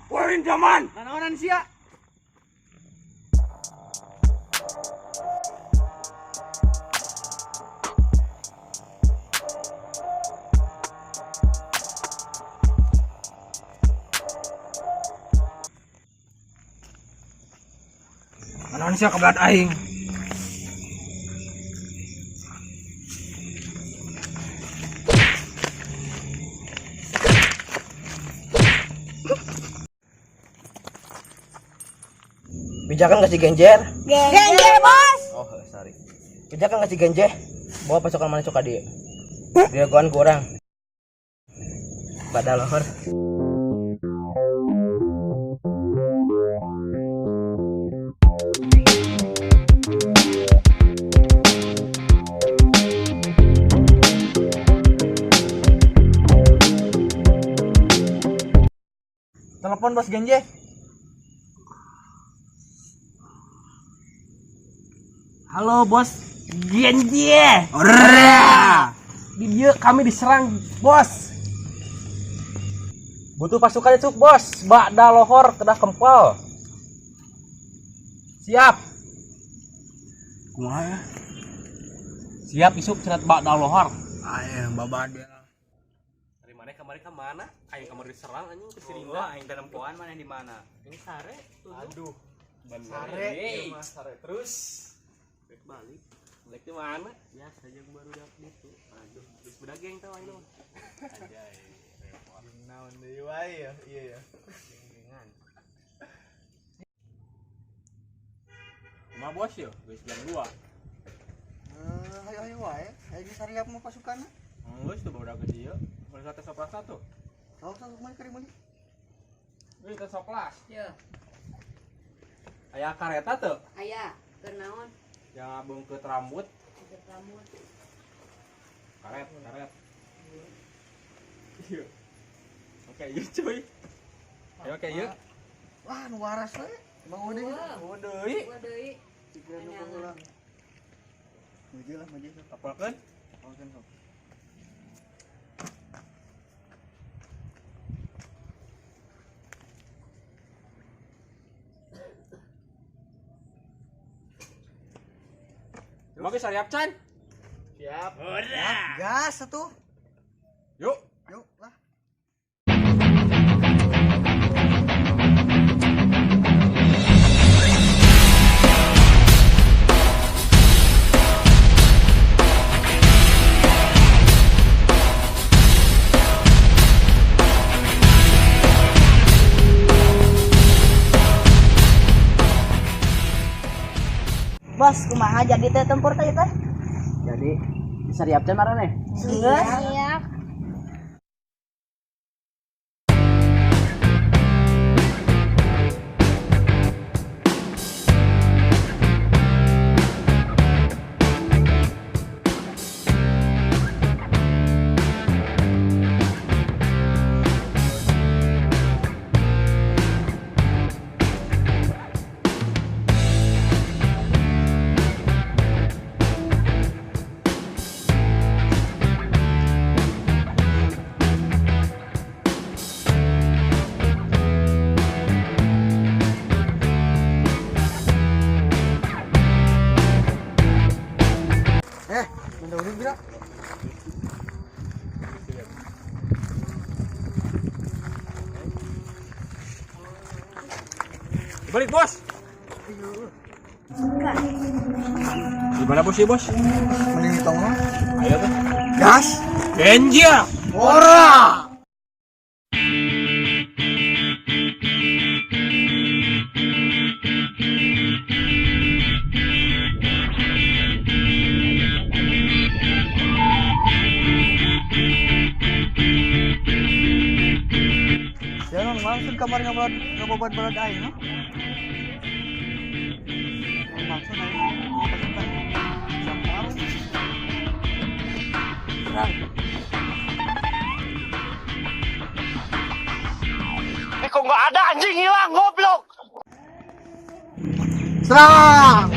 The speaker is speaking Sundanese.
Warin zaman. Nanaonan sia? Nanaon sia kebelat aing. Bijakan nggak si Genjer? Genjer, Bos. Oh, sorry. Bijakan nggak si Genjer? Bawa pasukan mana suka dia? Dia goan kurang. Pada lohor. Telepon Bos Genje. Halo Bos Genje. Ora. Di dia kami diserang, Bos. Butuh pasukan itu, Bos. Bakda lohor kedah kempel. Siap. Kumaha ya? Siap isuk cenat bakda lohor. Aing babade. Dari mana kamari ke mana? Aing kamari diserang anjing ke Sirinda. aing telempoan mana di mana? Ini sare. Aduh. Sare, iya mah sare terus. Balik balik. Balik di mana? Biasa yang baru dapet itu. Aduh, terus bedageng tau aing mah. Anjay, repot. Naon deui wae ya? Iya ya. Geng-gengan. Kumaha bos yo? Geus jam 2. Eh, ayo ayo wae, ayo geus sariap mah pasukanna. Geus tuh baru ke dieu. Baru satu soplas satu. Sok sok mana kari meuli. Geus teh soplas. Ya, Aya kareta tuh. aya keur naon? Yang bungkut rambut, Keur rambut. karet, karet. Iya. Oke, iya cuy. Ayo oke, iya. Wah, nu waras we. Emang udah gitu. Oh, deui. Gua deui. Pikiran nu baheula. Maju lah, maju sok. Apalkeun? Apalkeun sok. Mau ke sariap can? Siap. Gas atuh. Yuk. Yuk lah. Bos, kumaha jadi teh tempur teh teh? Jadi bisa riap can marane? Geus. Siap. Eh, minta urut bila. Balik, Bos. Gimana bos ya, Bos? Mending ditong mah. Ayo tuh. Gas. Genja. Ora. Maksud kamari ngabalad ngababat-balad aing, ha? Naon maksud aing? Pasukan. Siap tarung. Serang. Eh kok nggak ada anjing hilang goblok. Serang!